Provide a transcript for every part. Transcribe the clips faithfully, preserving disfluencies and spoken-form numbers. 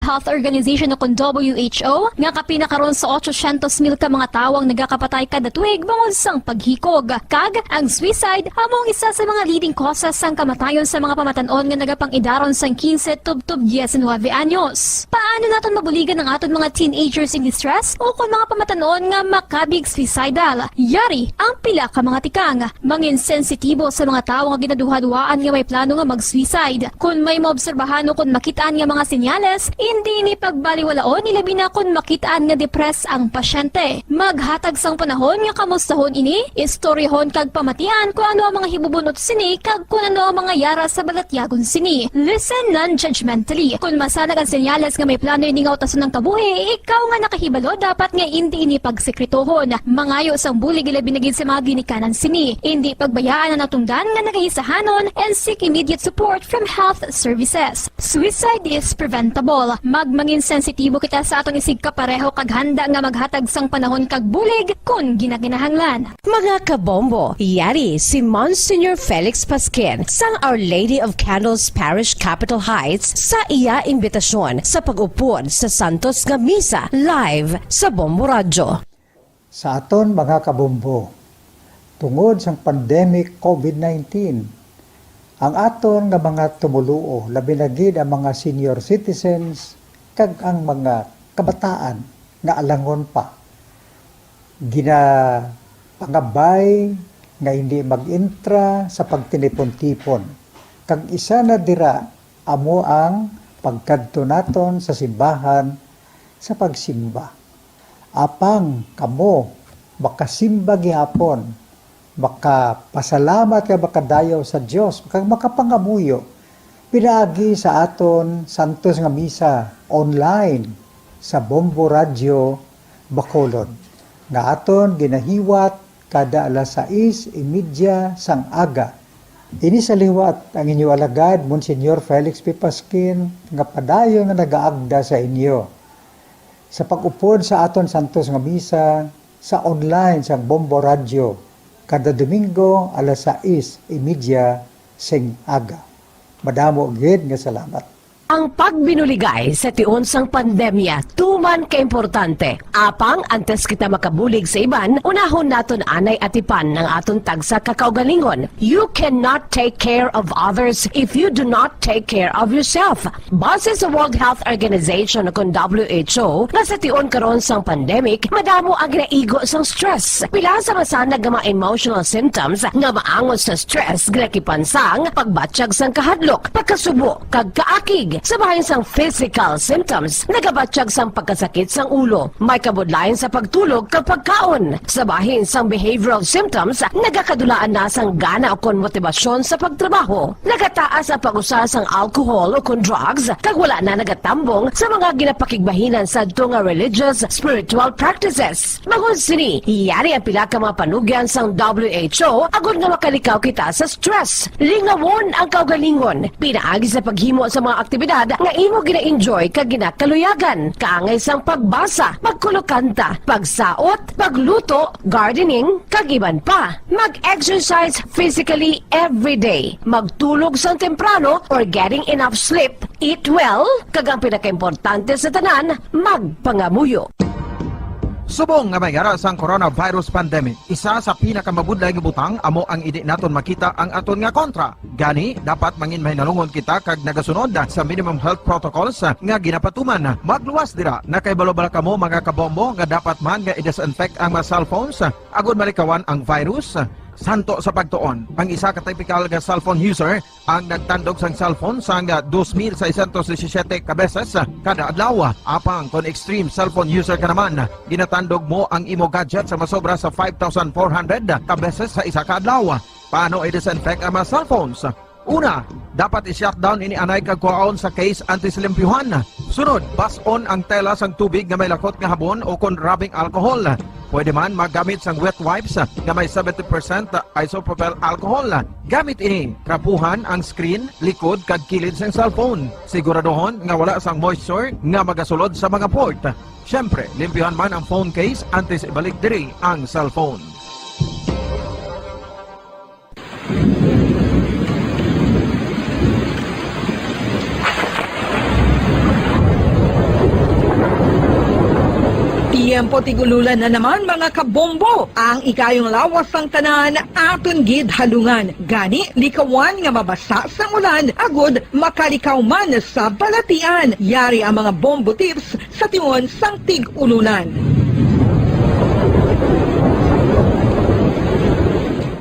Health Organization o kon W H O nga kapin na karon sa otsosyentos mil ka mga tawo ang nagakapatay kada tuig bangod sang paghikog. Kag ang suicide amo ang isa sa mga leading causes sang kamatayon sa mga pamatan-on nga nagapang-idaron sang quince tubtob diecinuebe anyos. Paano naton mabuligan ang aton mga teenagers in distress o kon mga pamatan-on nga makabig suicidal? Yari ang pila ka mga tikang. Mangin sensitibo sa mga tawo nga ginaduhaduhaan nga may plano nga mag-suicide. Kon may maobserbahan o kon makit-an nga mga senyales, indi ini pagbaliwalaon, ilabi na kon makit-an nga depressed ang pasyente. Maghatag sang panahon nga kamustahon ini, istoryahon kag pamatian kon ano ang mga hibubunot sini kag kon ano ang mga yara sa balatyagon sini. Listen non-judgmentally. Kon masanag ang senyales nga may plano ini nga utason ang kabuhi, ikaw nga nakahibalo dapat nga indi ini pagsekretohon. Mangayo sang bulig ilabi na gid sa mga ginikanan sini. Indi pagbayaan ang natungdan nga nagahisahanon and seek immediate support from health services. Suicide is preventable. Magmangin sensitibo kita sa aton isigkapareho kag handa nga maghatag sang panahon kag bulig kon ginakinahanglan. Mga kabombo, yari si Monsignor Felix Pasquin sang Our Lady of Candles Parish, Capitol Heights, sa iya imbitasyon sa pag-upod sa Santos nga Misa live sa Bombo Radyo. Sa aton mga kabombo, tungod sang pandemic covid nineteen, ang aton nga mga tumoluo, labi na gid ang mga senior citizens kag ang mga kabataan nga alangon pa, ginapangabay nga hindi mag-intra sa pagtinipon-tipon, kag isa na dira amo ang pagkadto naton sa simbahan sa pagsimba. Apang kamo makasimba gihapon, makapasalamat kag makadayaw sa Dios, kag makapangamuyo pinaagi sa aton santos nga misa online sa Bombo Radyo Bacolod, nga aton ginahiwat kada alas sais y media sang aga. Ini sa liwat ang inyo alagad, Monsignor Felix P. Pasquin, nga padayon nga nagaagda sa inyo sa pag-upod sa aton santos nga misa sa online sang Bombo Radyo kada Domingo alas sais y media sing aga. Madamo gid nga salamat. Ang pagbinuligay sa tion sang pandemya tuman ka importante. Apang antes kita makabulig sa iban, unahon naton anay atipan ang aton tagsa ka kaugalingon. You cannot take care of others if you do not take care of yourself. Base sa World Health Organization o kon W H O, nga sa tion karon sang pandemic, madamo ang ginaigo sang stress. Pila sa masanag nga mga emotional symptoms nga maangot sa stress ginakipan sang pagbatyag sang kahadlok, pagkasubo, kag kaakig. Sa bahin sang physical symptoms, nagabatyag sang pagkasakit sang ulo, may kabudlayan sa pagtulog kag pagkaon. Sa bahin sang behavioral symptoms, nagakadulaan na sang gana ukon motibasyon sa pagtrabaho. Nagataas ang pag-usa sang alcohol ukon drugs, kag wala na nagatambong sa mga ginapakigbahinan sadto nga religious, spiritual practices. Bangod sini, yari ang pila ka mga panugyan sang W H O agod nga makalikaw kita sa stress. Lingawon ang kaugalingon pinaagi sa paghimo sa mga aktibidad nga imo gina-enjoy kag ginakaluyagan, kaangay sang pagbasa, pagkulokanta, pagsaot, pagluto, gardening, kag iban pa. Mag-exercise physically every day. Magtulog sang temprano or getting enough sleep. Eat well, kag ang pinakaimportante sa tanan, magpangamuyo. Subong nga may yara sang coronavirus pandemic, isa sa pinakamabudlay nga butang amo ang indi naton makita ang aton nga kontra. Gani, dapat mangin mahinalungon kita kag nagasunod sa minimum health protocols nga ginapatuman. Magluwas dira, nakahibalo bala kamo, mga kabombo, nga dapat man nga i-disinfect ang mga cellphones agod malikawan ang virus? Santo sa pagtuon, ang isa ka typical nga cellphone user ang nagtandog sang cellphone sang dos mil seiscientos disisiete ka beses kada adlaw. Apang kon extreme cellphone user ka naman, ginatandog mo ang imo gadget sa masobra sa five thousand four hundred ka beses sa isa ka adlaw. Paano i-disinfect ang mga cellphones? Una, dapat i-shutdown ini anay kag kuhaon sa case antes limpyuhan. Sunod, bas-on ang tela sang tubig nga may lakot nga habon o kon rubbing alcohol. Pwede man maggamit sang wet wipes nga may seventy percent isopropyl alcohol. Gamit ini, trapuhan ang screen, likod, kag kilid sang cellphone. Siguraduhon nga wala sang moisture nga magasulod sa mga port. Siyempre, limpyuhan man ang phone case antes ibalik diri ang cellphone. Ang putig ululan na naman, mga kabombo. Ang ikayong lawas sang tanan aton gid halungan. Gani, likawan nga mabasa sang ulan agud makalikaw man sa balatian. Yari ang mga bombo tips sa tion sang tig-ululan.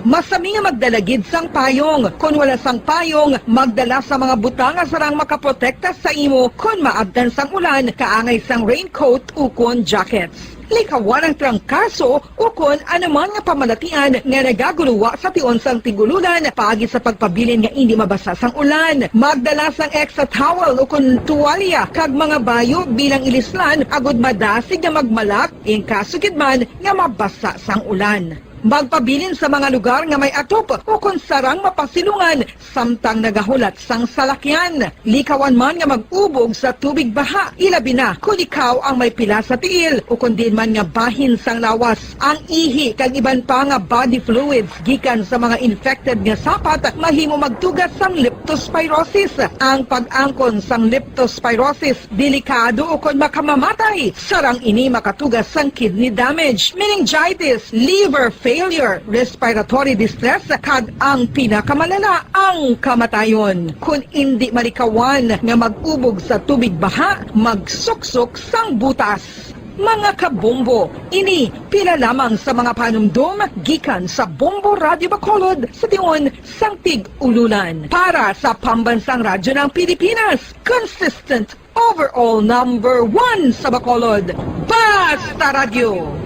Masami nga magdala gid sang payong. Kon wala sang payong, magdala sa mga butang nga sarang makaprotekta sa imo kon maabtan sang ulan, kaangay sang raincoat ukon jackets. Likawan ang trangkaso ukon anuman nga pamalatian nga nagaguluwa sa tion sang tig-ululan paagi sa pagpabilin nga indi mabasa sang ulan. Magdala sang extra towel ukon tuwalya kag mga bayo bilang ilislan agud madasig nga magmalak in kaso gid man nga mabasa sang ulan. Magpabilin sa mga lugar nga may atop ukon sarang mapasilungan samtang nagahulat sang salakyan. Likawan man nga mag-ubog sa tubig baha, ilabi na kon ikaw ang may pila sa tiil ukon diin man nga bahin sang lawas. Ang ihi kag iban pa nga body fluids gikan sa mga infected nga sapat mahimo magtuga sang leptospirosis. Ang pag-angkon sang leptospirosis delikado ukon makamamatay. Sarang ini makatuga sang kidney damage, meningitis, liver failure, respiratory distress, kag ang pinakamalala, ang kamatayon. Kon indi malikawan nga mag-ubog sa tubig baha, magsuksok sang butas. Mga kabombo, ini pila lamang sa mga panumdom gikan sa Bombo Radyo Bacolod sa tion sang tig-ululan. Para sa Pambansang Radyo ng Pilipinas, consistent overall number one sa Bacolod. Basta Radyo,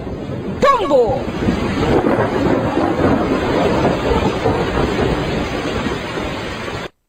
Bombo!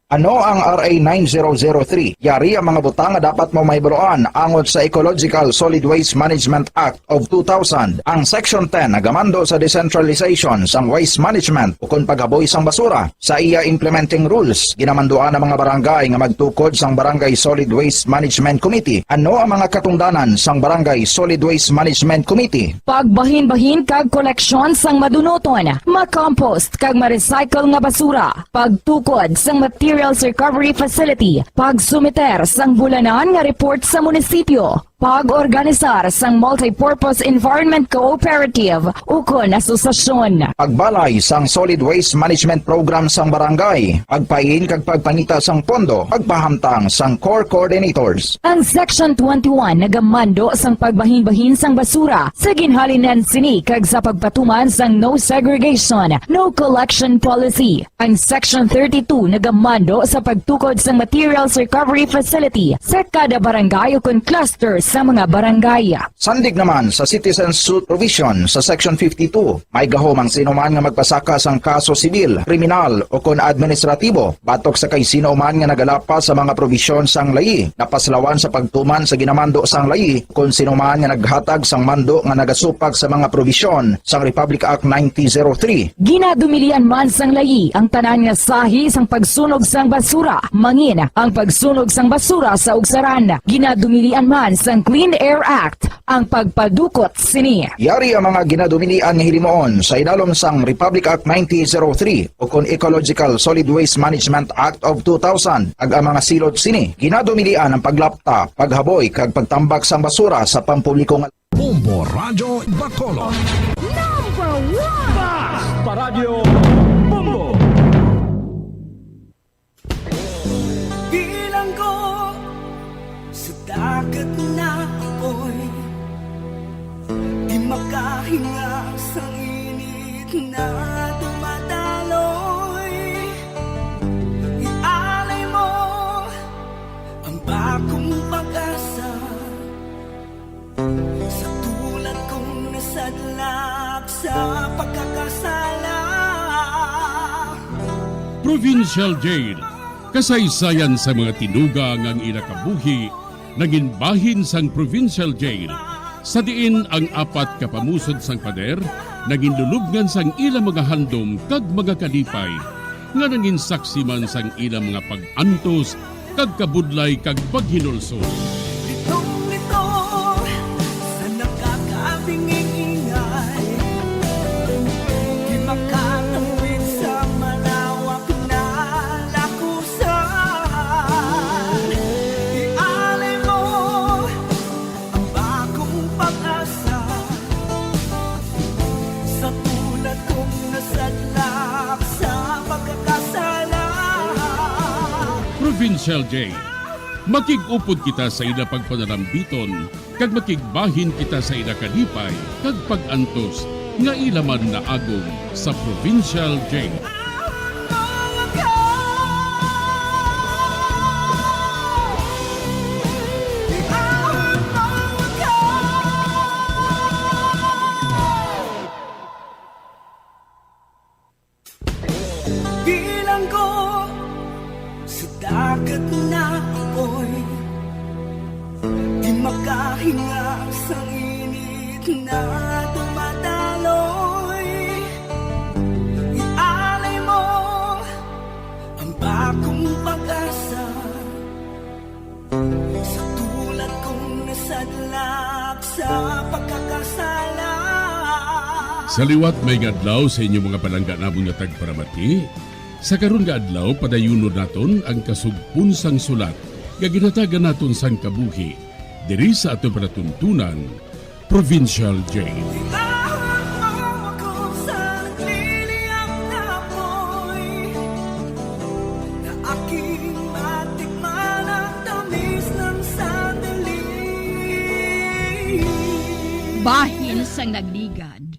Ano ang R A nine zero zero three? Yari ang mga butang nga dapat mo mahibaluan angot sa Ecological Solid Waste Management Act of two thousand. Ang Section ten nagamando sa decentralization sang waste management ukon paghaboy sang basura. Sa iya implementing rules, ginamanduan ang mga barangay nga magtukod sang Barangay Solid Waste Management Committee. Ano ang mga katungdanan sang Barangay Solid Waste Management Committee? Pagbahinbahin kag koleksyon sang madunuton, ma-compost kag ma-recycle nga basura, pagtukod sang materials recovery facility, pagsumiter sang bulanan nga report sa munisipyo, pag-organisar sang multipurpose environment cooperative ukon asosasyon. Pagbalay sang solid waste management program sang barangay, pagpain kag pagpangita sang pondo, pagpahamtang sang core coordinators. Ang Section twenty-one nagamando sang pagbahinbahin sang basura sa ginhalinan sini kag sa pagpatuman sang no segregation, no collection policy. Ang Section thirty-two nagamando sa pagtukod sang materials recovery facility sa kada barangay ukon cluster sa mga barangay. Sandig naman sa citizen suit provision sa Section fifty-two, may gahom ang sino man nga magpasaka sang kaso sibil, kriminal, ukon administratibo batok sa kay sino man nga nagalapas sa mga probisyon sang layi, napaslawan sa pagtuman sa ginamando sang layi, kon sino man nga naghatag sang mando nga nagasupak sa mga probisyon sang Republic Act nineteen zero three. Ginadumilian man sang layi ang tanan nga sahi sang pagsunog sang basura, mangin ang pagsunog sang basura sa ugsaran. Ginadumilian man sang Clean Air Act ang pagpadukot sini. Yari ang mga ginadumilian nga hilimuon sa idalom sang Republic Act nineteen zero three ukon Ecological Solid Waste Management Act of two thousand, kag ang mga silot sini ginadumilian ang paglapta, paghaboy, kag pagtambak sang basura sa pampubliko nga Bombo Radyo Bacolod. Number one! Basta Radyo Bombo! Bilanggo sa dagat na apoy, di makahinga sa init na dumadaloy. Ialay mo ang bagong pag-asa sa tulad kong nasadlak sa pagkakasala. Provincial Jail, kasaysayan sa mga tinuga nga ang ila kabuhi nangin bahin sang Provincial Jail, sa diin ang apat ka pamusod sang pader nangin lulubngan sang ila mga handom kag mga kalipay, nga nangin saksi man sang ila mga pag-antos kag kabudlay kag paghinulsol. Litong-lito sa nakakabinging ingay, di makatawid sa malawak na lakusan. Ialay mo ang bagong pag-asa Provincial J. Makig-upod kita sa ila pagpanalambiton, kag makigbahin kita sa ila kalipay kag pag-antos nga ila man naagom sa Provincial J. Bilanggo sa dagat na apoy, di makahingap sa init na dumadaloy. Ialay mo ang bagong pag-asa sa tulad kong nasadlak sa pagkakasala. Sa liwat, maayong adlaw sa inyo, mga palangga namon nga tagparamati. Sa karon nga adlaw, padayunon naton ang kasugpon sang sulat nga ginhatagan naton sang kabuhi diri sa aton palatuntunan, Provincial J. Tawag mo ako sa nagliliyab na apoy, na aking matikman ang tamis ng sandali. Bahin sang nagligad,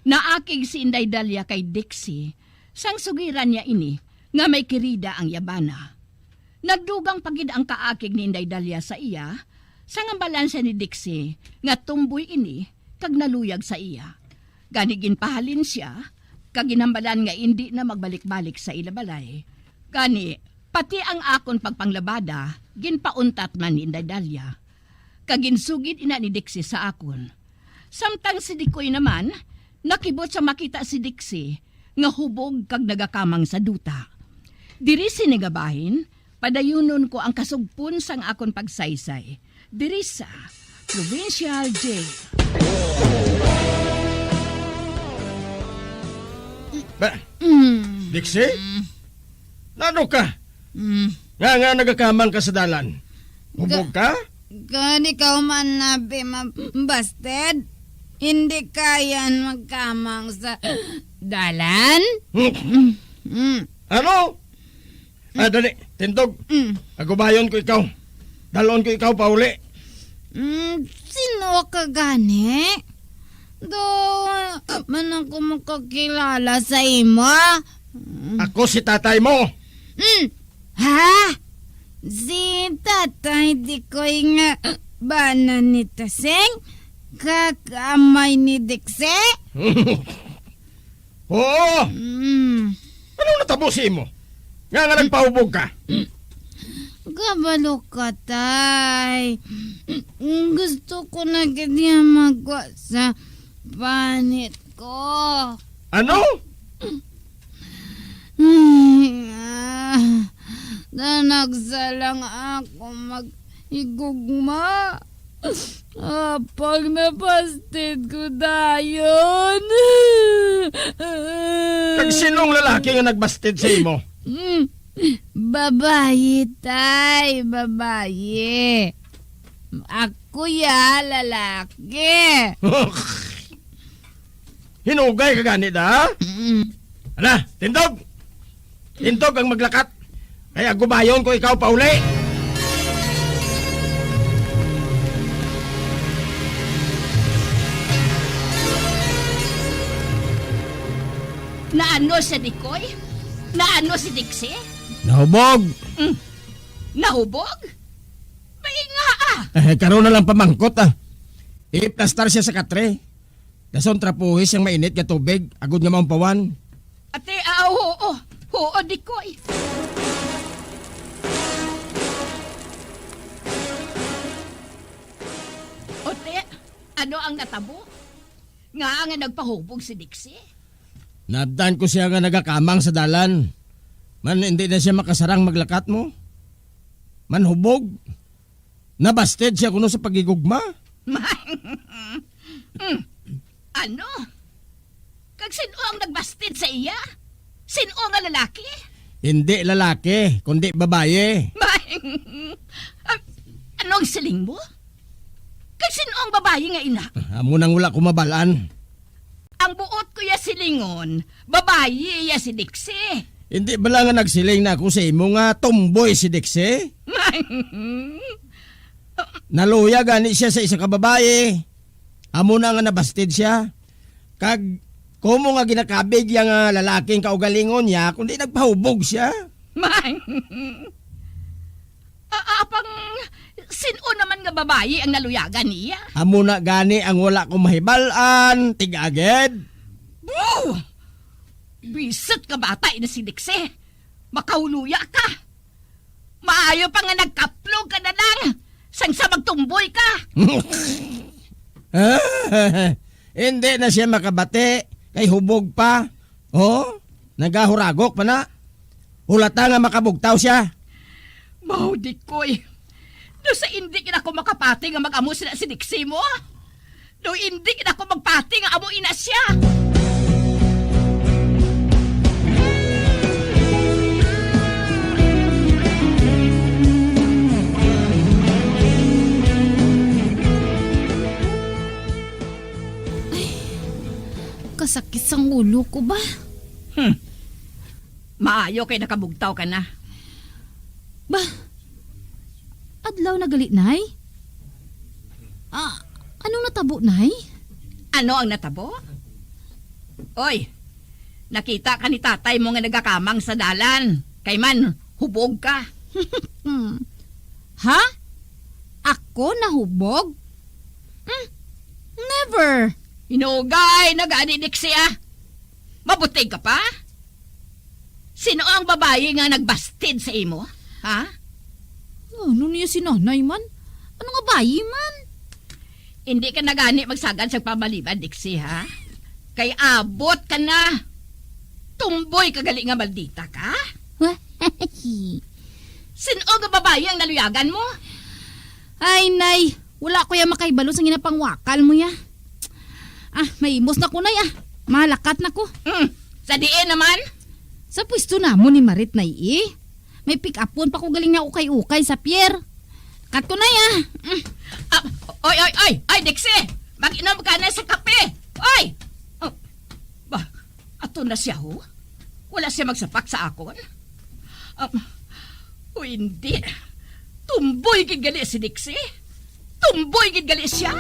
naakig si Inday Dalia kay Dixie, sang sugiran niya ini nga may kirida ang yabana. Nagdugang pa gid ang kaakig ni Inday Dalia sa iya, sang hambalan siya ni Dixie nga tumboy ini kag naluyag sa iya. Gani ginpahalin sia, kag ginhambalan nga indi na magbalik-balik sa ila balay. Gani, pati ang akon pagpanglabada, ginpauntat man ni Inday Dalia. Kag ginsugid ina ni Dixie sa akon. Samtang si Dikoy naman, nakibot sa makita si Dixie nga hubog kag nagakamang sa duta. Diri sini nga bahin, padayunon ko ang kasugpon sang akon pagsaysay diri sa Provincial J. Ba, Mm. Dixie? Mm. Nano ka? Mm. Nga, nga nagakamang ka sa dalan? Hubog ka? Gani ka man na, be, ma-, busted? Hindi kayan magkamang sa dalan? Hmm. Mm. Ano? Ah, dali, tindog. Mm. Agubayon ko ikaw. Dalon ko ikaw pauli. Mm, sino ka gani? Do, man ako makakilala sa imo. Mm. Ako si tatay mo. Mm. Ha? Si tatay Dikoy nga bana ni Tasing? Kag amay ni Dixie? Oo. Mm. Anong natabo sa imo? Nga, nga nagpahubog ka? Kabalo ka, tay. Gusto ko na gid niya magwa sa panit ko. Ano? Ay, ah, tanagsa lang ako maghigugma. Apang nabasted ko dayon. Kag sinong lalaki nga nagbasted sa imo? Mm, babayi, tay, babayi. Ako ya, lalaki. Hinugay ka gani da? Mm. Ala, tindog! Tindog ang maglakat. Kay agubayon ko ikaw pauli. Naano si Dikoy? Naano si Dixie? Nahubog. Mm. Nahubog? May nga, ah. Eh, karon na lang pamangkot, ah. Iplastar siya sa katre. Dason trapuhi siyang mainit nga tubig, agod nga maumpawan. Ate, ah, oo, oo. Oo, Dikoy. Ote, ano ang natabo? Nga nga nagpahubog si Dixie? Naabtan ko siya nga nagakamang sa dalan. Man, hindi na siya makasarang maglakat mo. Manhubog. Nabasted siya kuno sa paghigugma. Mm. Ano? Kag sin-o ang nagbasted sa iya? Sin-o nga lalaki? Hindi lalaki, kundi babayi. May, ah, anong siling mo? Kag sin-o ang babayi nga ina? Amo nang wala ko mabalaan. Ang buot ko ya silingon, babayi ya si Dixie. Hindi bala nga nagsiling na ako sa imo nga tomboy si Dixie? Naluya gani siya sa isa ka babayi. Amo na nga nabasted siya. Kag kumo nga ginakabig iya nga lalaking kaugalingon niya, kundi nagpahubog siya. A-, apang sin-o naman nga babayi ang naluyagan niya? Amo na gani ang wala ko mahibal-an, tig-agid. Boo! Bisit ka bata na si Dixie. Makahuluya ka. Maayo pa nga nagkaplog ka na lang sang sa magtumboy ka. Hindi na siya makabati, kay hubog pa. Oh, nagahuragok pa na. Hulata nga makabugtaw siya. Mao di koy. Do sa indi gid ako makapati nga mag-amo sila si Dixie mo. Do indi gid ako magpati nga amo ina siya. Ay, kasakit sang ulo ko ba? Hmm. Maayo kay nakabugtaw ka na. Ba, adlaw na gali, Nay? Ah, anong natabo, Nay? Ano ang natabo? Oy, nakita ka ni tatay mo nga nagakamang sa dalan. Kay man, hubog ka. Hmm. Ha? Ako nahubog? Hmm, never. Hinugay na gani, Dixie, ah. Mabutig ka pa? Sino ang babayi nga nagbastid sa imo? Ha? Ano niya si nanay man? Ano nga bayi man? Hindi ka na gani magsagad sa pamaliban, Dixie, ha? Kay abot ka na. Tumboy ka gali nga maldita ka? Sino nga babayi ang naluyagan mo? Ay, nay, wala ko ya makahibalo sa ginapangwakal mo ya. Ah, mahimos na ko, nay, ah. Mahalakat na ko. Mm, sa diin naman? Sa pwesto namon ni Marit, nay, eh. May pick-upon pa ko galing nga ukay-ukay sa pier. Kat ko, nay, ah. Mm. Ah, oy, oy, oy, oy, Dixie! Mag-inom ka na sa kape! Oy! Oh, ba, ato na siya, ho? Wala siya magsapak sa akon? Um, o hindi. Tumboy gid gali si Dixie. Tumboy gid gali siya.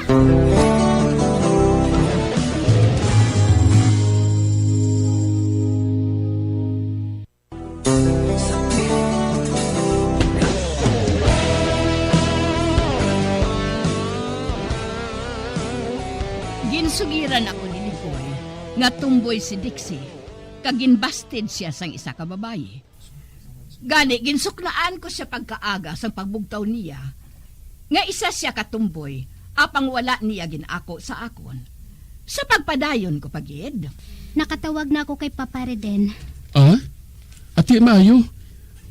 Ginsugiran ako ni Ligoy nga tumboy si Dixie, kag ginbasted siya sang isa ka babayi. Gani, ginsuklaan ko sia pagkaaga sang pagbugtaw niya, nga isa sia ka tumboy, apang wala niya gin-ako sa akon. Sa pagpadayon ko pa gid. Nakatawag na ako kay Papa Reden. Ah? Ati, maayo.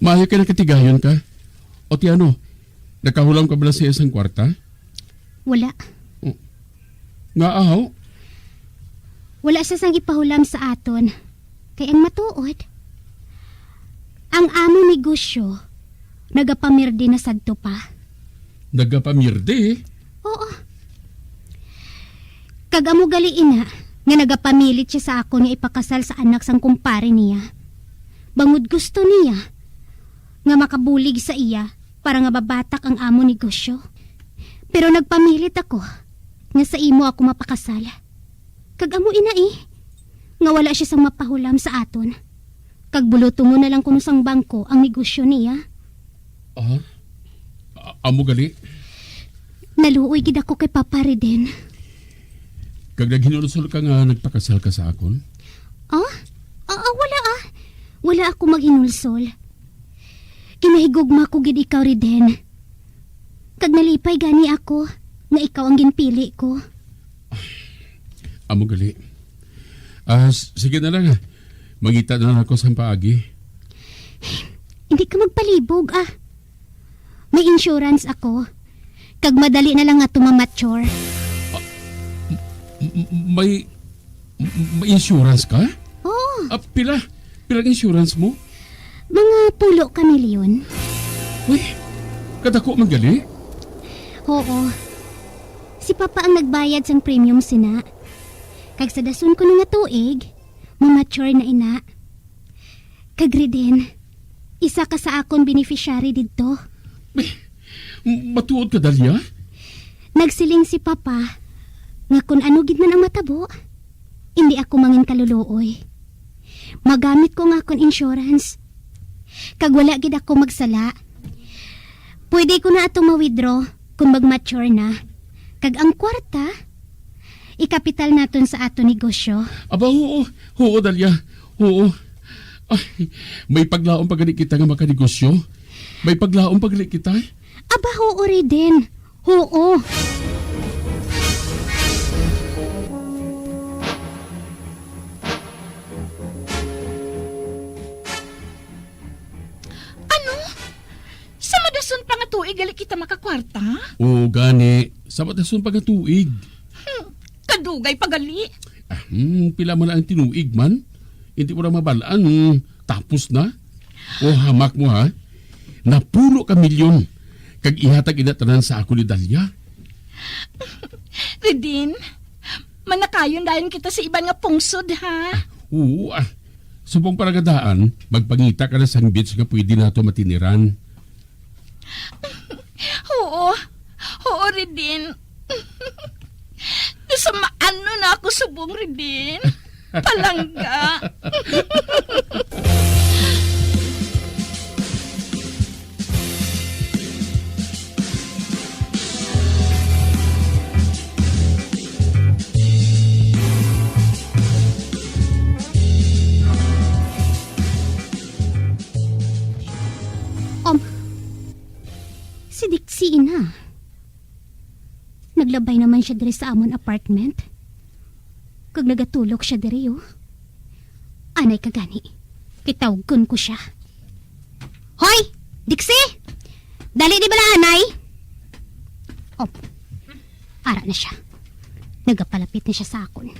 Maayo kay nakatigayon ka. O ti ano, nakahulam ka bala sa iya sang kwarta? Wala. Oh. Nga ahaw? Wala siya sang ipahulam sa aton. Kay ang matuod, ang amon negosyo nagapamirdi na sadto pa. Nagapamirdi? Oo. Kag amo gali ina nga nagapamilit siya sa akon nga ipakasal sa anak sang kumpare niya. Bangod gusto niya nga makabulig sa iya para nga mabatak ang amon negosyo. Pero nagpamilit ako nga sa imo ako mapakasal. Kag amo ina, eh, nga wala siya sang mapahulam sa aton. Kag bulutongon na lang kuno sang bangko ang negosyo niya. Ah? A-, amo gali? Naluoy gid ako kay Papa Reden. Kag naghinulsol ka nga nagpakasal ka sa akon? Ah? Ah, ah, wala, ah. Wala ako maghinulsol. Ginahigugma ko gid ikaw, Reden. Kag nalipay gani ako nga ikaw ang ginpili ko. Amo gali. Ah, s-, sige na lang, ah. Mangita na lang ako sang paagi. Hindi ka magpalibog, ah. May insurance ako. Kag madali na lang ato ma-mature. M-, m-, may, m-, may insurance ka? Oo. Ah, pila? Pila ang insurance mo? Mga pulo ka milyon. Uy, kadako man gali. Oo. Si Papa ang nagbayad sang premium sina. Kag sa dason kuno nga tuig, ma-mature na ina. Kag Reden, isa ka sa akon beneficiary didto. Matuod ka, Dalia? Nagsiling si Papa nga kun ano gid man ang matabo, indi ako mangin kaluluoy. Magamit ko nga akon insurance. Kag wala gid ako magsala. Pwede ko na ato ma-withdraw kung mag-mature na. Kag ang kwarta, ikapital naton sa aton negosyo. Aba, oo. Oo, Dalia. Oo. Ay, may paglaom pa gani kita nga makanegosyo. May paglaom pa gani kita. Aba, oo, Reden. Oo. Ano? Sa madason pa nga tuig gali kita makakwarta? Oo, gani. Sa madason pa nga tuig. Hmm, kadugay pa gali. Ah, hmm, pila man ang tinuig man? Hindi mo na mabalaan. Tapos na? O, hamak mo, ha? Napulo ka milyon. Kag ihatag ina tanan sa ako ni Dalia. Redin, manakayon dayon kita sa iban nga pungsod, ha? Ah, oo, ah. Subong pa nga daan, magpangita ka na sang beach nga pwede nato matiniran. Oo. Oo, Redin. Nasamaan na ako subong, Redin. Palangga. Um, si Dixie na. Naglabay naman siya diri sa amon apartment. Kag nagatulog siya diri, oh. Anay ka gani. Kitawgon ko siya. Hoy! Dixie! Dali di bala, anay! Oh, ara na siya. Nagapalapit na siya sa akon.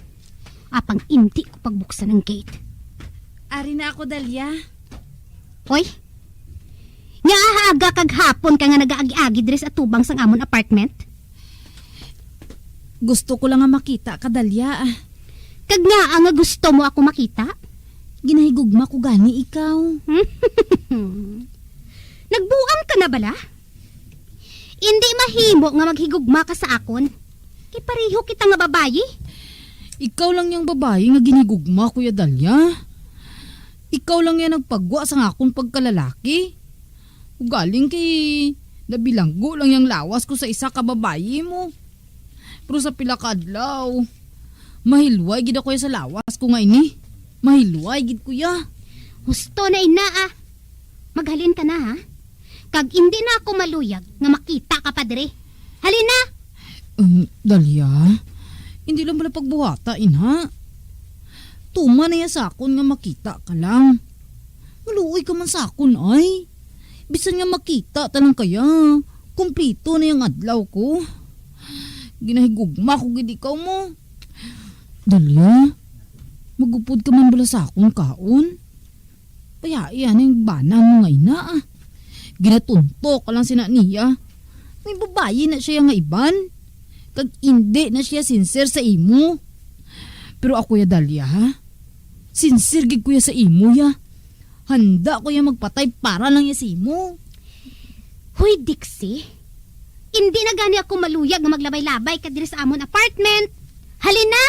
Apang indi ko pagbuksan ang gate. Ari na ako, Dalia. Hoy! Nga aga kag hapon ka nga nagaagi-agi diri sa atubang sang amon apartment? Gusto ko lang nga makita ka, Dalia. Kag ngaa nga gusto mo ako makita? Ginahigugma ko gani ikaw. Nagbuang ka na bala? Indi mahimo nga maghigugma ka sa akon. Kay pareho kita nga babayi. Ikaw lang yang babayi nga ginhigugma, Kuya Dalia. Ikaw lang yang nagpagwa sang akon pagkalalaki. Ugaling kay nabilanggo lang yang lawas ko sa isa ka babayi mo. Pero sa pila ka adlaw, mahilway gid ako ya sa lawas ko nga ini. Mahilway gid, kuya. Husto na ina, ah. Maghalin ka na, ha? Kag indi na ako maluyag nga makita ka pa diri. Halin na! Um, Dalia, hindi lang bala pagbuhata, ina. Tuman na ya sa akon nga makita ka lang. Maluoy ka man sa akon, ay. Bisan nga makita ta lang kaya, kumpleto na yang adlaw ko. Ginahigugma ko gid ikaw mo. Dalia, magupod ka man bala sa akon kaon? Bayai, ano yung bana mo nga ina, ah? Ginatunto ka lang sina niya. May babayi na siya nga iban. Kag indi na siya sincere sa imo. Pero ako ya, Dalia, ha? Sincere gid ko ya sa imo, ya. Handa ko ya magpatay para lang ya sa imo. Hoy, Dixie. Indi na gani ako maluyag nga maglabay-labay ka diri sa amon apartment. Halin na!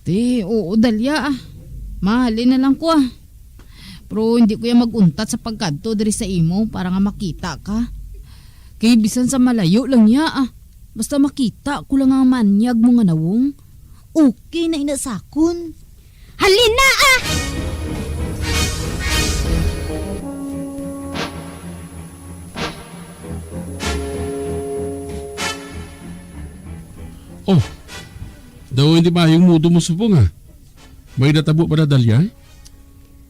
Ti, oo, Dalia, ah. Mahalin na lang ko, ah. Pero hindi ko ya mag-untat sa pagkadto diri sa imo para nga makita ka. Kay bisan sa malayo lang ya, ah. Basta makita ko lang ang manyag mo nga nawong, okay na ina sa akon. Halin na, ah! Oh, daw hindi maayong mudo mo subong, ah. May natabo ba na, Dalia?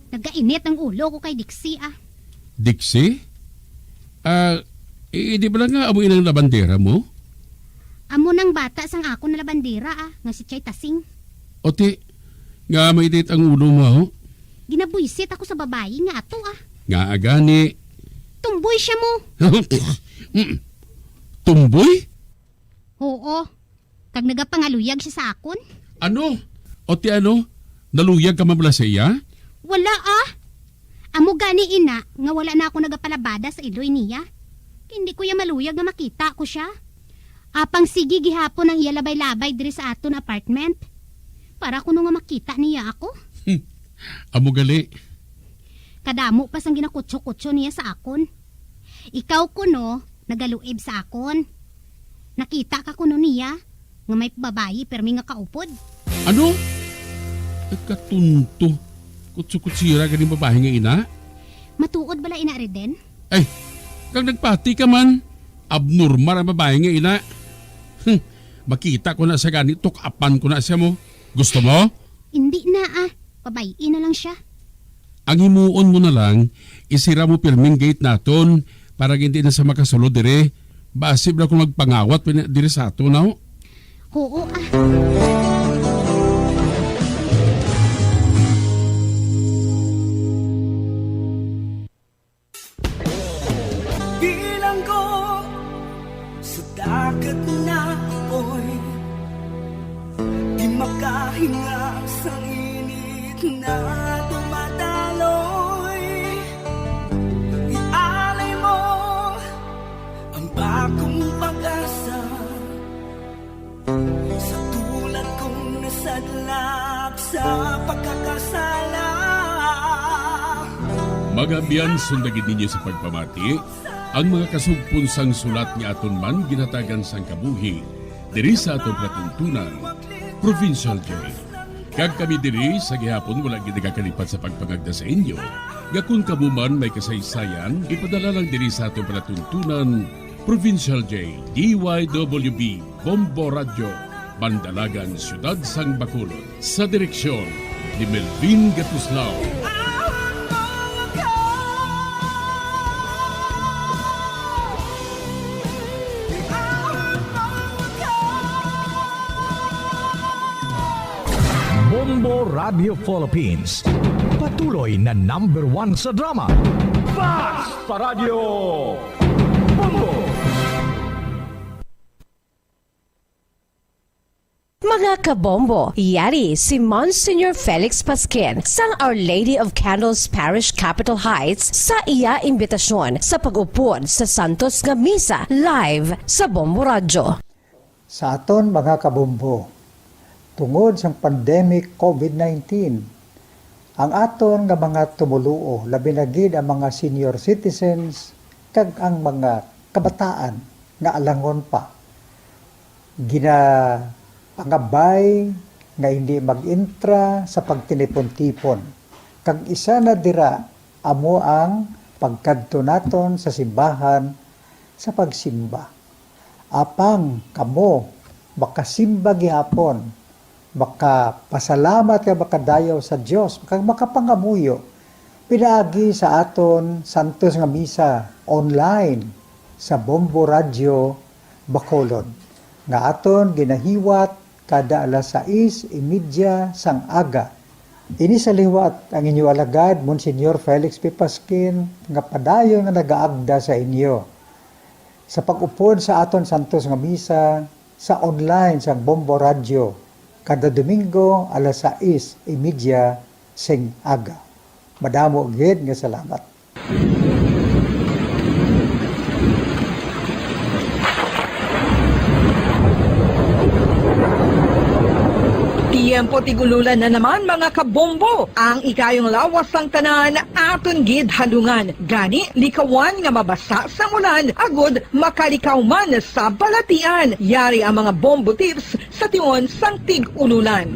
Nagainit ang ulo ko kay Dixie, ah. Dixie? Ah, eh, di ba lang nga amo inang labandera mo? Amo nang bata sang akon na labandera, ah, nga si Chay Tasing. O ti, nga mainit ang ulo mo, ho? Ginabuisit ako sa babayi nga ato, ah. Nga agani. Tumboy siya mo. Mm. Tumboy? Oo. Kag nagapangaluyag siya sa akon. Ano? O ti ano? Naluyag ka man bala sa iya? Wala, ah. Amo gani ina nga wala na ako nagapalabada sa iloy niya. Kay hindi ko ya maluyag nga makita ko siya. Apang sige gihapon ang iya labay-labay diri sa aton apartment. Para kuno nga makita niya ako. Amo gali. Kadamo pa sang ginakutso-kutso niya sa akon. Ikaw kuno nagaluib sa akon. Nakita ka kuno niya nga may babayi pirmi nga kaupod? Ano? Ay, katunto. Kutso-kutsira ganing babayi nga ina? Matuod bala ina, Reden? Ay, kag nagpati ka man. Abnormal ang babayi nga ina. Hmm, makita ko na siya gani, tuk-apan ko na siya mo. Gusto mo? Hindi na, ah. Pabay-i na lang siya. Ang himuon mo na lang, isira mo pirming gate naton para hindi na siya makasulod diri. Basi bala kung magpangawat pa niya diri sa aton, no? Oo, ah. Bilanggo sa dagat na apoy, di makahinga sa init na dumadaloy. Ialay mo ang bagong pag-asa sa tulad kong nasadlak sa pagkakasala. Mga abyan, sundagin ninyo sa pagpamati ang mga kasugpon sang sulat nga aton man ginhatagan sang kabuhi diri sa aton palatuntunan, Provincial J. Kag kami diri sa gihapon wala gid nagakalipat sa pagpangagda sa inyo nga kon kamo man may kasaysayan, ipadala lang diri sa aton palatuntunan, Provincial J, D Y W B, Bombo Radyo, Bandalagan, Siyudad sang Bacolod. Sa direksyon ni Melvin Gatuslao. Bombo Radio Philippines, patuloy na number one sa drama. Fast Paradyo Bombo! Mga kabombo, yari si Monsignor Felix Pasquin sang Our Lady of Candles Parish, Capitol Heights, sa iya imbitasyon sa pag-upod sa santos nga misa live sa Bombo Radyo. Sa aton mga kabombo, tungod sang pandemic COVID nineteen, ang aton nga mga tumoluo, labi na gid ang mga senior citizens kag ang mga kabataan nga alangon pa, ginapangabay nga hindi mag-intra sa pagtinipon-tipon, kag isa na dira amo ang pagkadto naton sa simbahan sa pagsimba. Apang kamo makasimba gihapon, makapasalamat kag makadayaw sa Dios, kag makapangamuyo pinaagi sa aton santos nga misa online sa Bombo Radyo Bacolod, nga aton ginahiwat kada alas sais y media sang aga. Ini sa liwat ang inyo alagad, Monsignor Felix P. Pasquin, nga padayon nga nagaagda sa inyo sa pag-upod sa aton santos nga misa sa online sang Bombo Radyo kada Domingo alas sais y media sing aga. Madamo gid nga salamat. Tiyempo tig-ululan na naman, mga kabombo. Ang ikayong lawas sang tanan aton gid halungan. Gani, likawan nga mabasa sang ulan agud makalikaw man sa balatian. Yari ang mga bombo tips sa tion sang tig-ululan.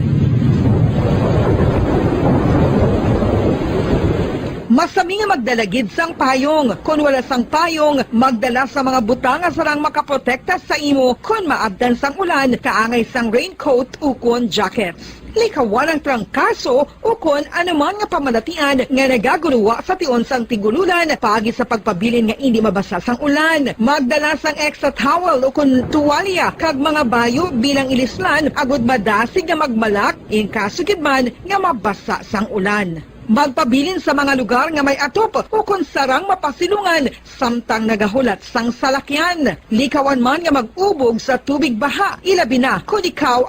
Masami nga magdala gid sang payong. Kon wala sang payong, magdala sa mga butang nga sarang makaprotekta sa imo kon maabtan sang ulan, kaangay sang raincoat ukon jackets. Likawan ang trangkaso ukon anuman nga pamalatian nga nagaguluwa sa tion sang tig-ululan paagi sa pagpabilin nga indi mabasa sang ulan. Magdala sang extra towel ukon tuwalya kag mga bayo bilang ilislan agud madasig nga magmalak in kaso gid man nga mabasa sang ulan. Magpabilin sa mga lugar nga may atop ukon sarang mapasilungan samtang nagahulat sang salakyan. Likawan man nga mag-ubog sa tubig baha, ilabi na kon ikaw ang